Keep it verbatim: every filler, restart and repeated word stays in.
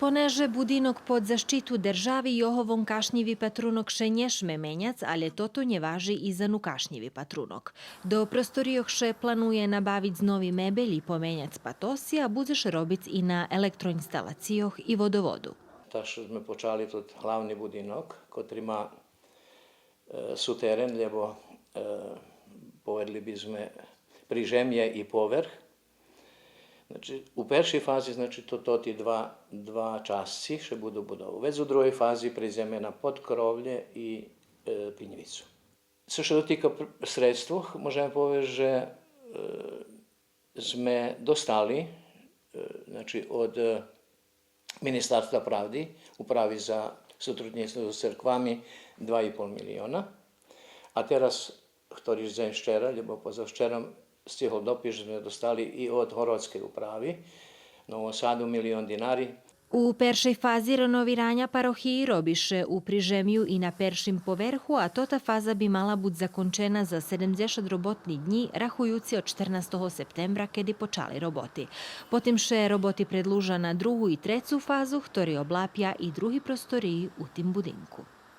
Понеже будинок под защиту держави, його вонкашнї випатрунок ше нє шме меняц, алє тото нє важи и за нукашнї випатрунок. До просторийох ше планує набавиц нови мебелї, поменяц патоси, а будзе ше робиц и на електроинсталацийох и водоводу. Так же зме почали тот главни будинок, котри ма, е, сутерен, лєбо, е, поведли би зме, прижемє и поверх. Значи, у першей фази, значи, то, тоти два, два часци ше буду будовац. Вец у другей фази прейдземе на подкровлє и, е, пиньвицу. Цо ше дотика пр-, средствох, можеме повесц же, е, зме достали, е, значи, од, е, Министерства правди, Управи за сотруднїцтво з церквами два и пол милиона. А тераз, хтори дзень, вчера, лєбо позавчера, стигол допис же зме достали и од Городскей управи Нового Саду милион динари. У першей фази реновираня парохиї роби ше у прижемю и на першим поверху, а тота фаза би мала буц закончена за седемдзешат роботни днї, рахуюци од штернастого септембра, кеди почали роботи. Потим ше роботи предлужа на другу и трецу фазу, хтори облапя и други просториї у тим будинку.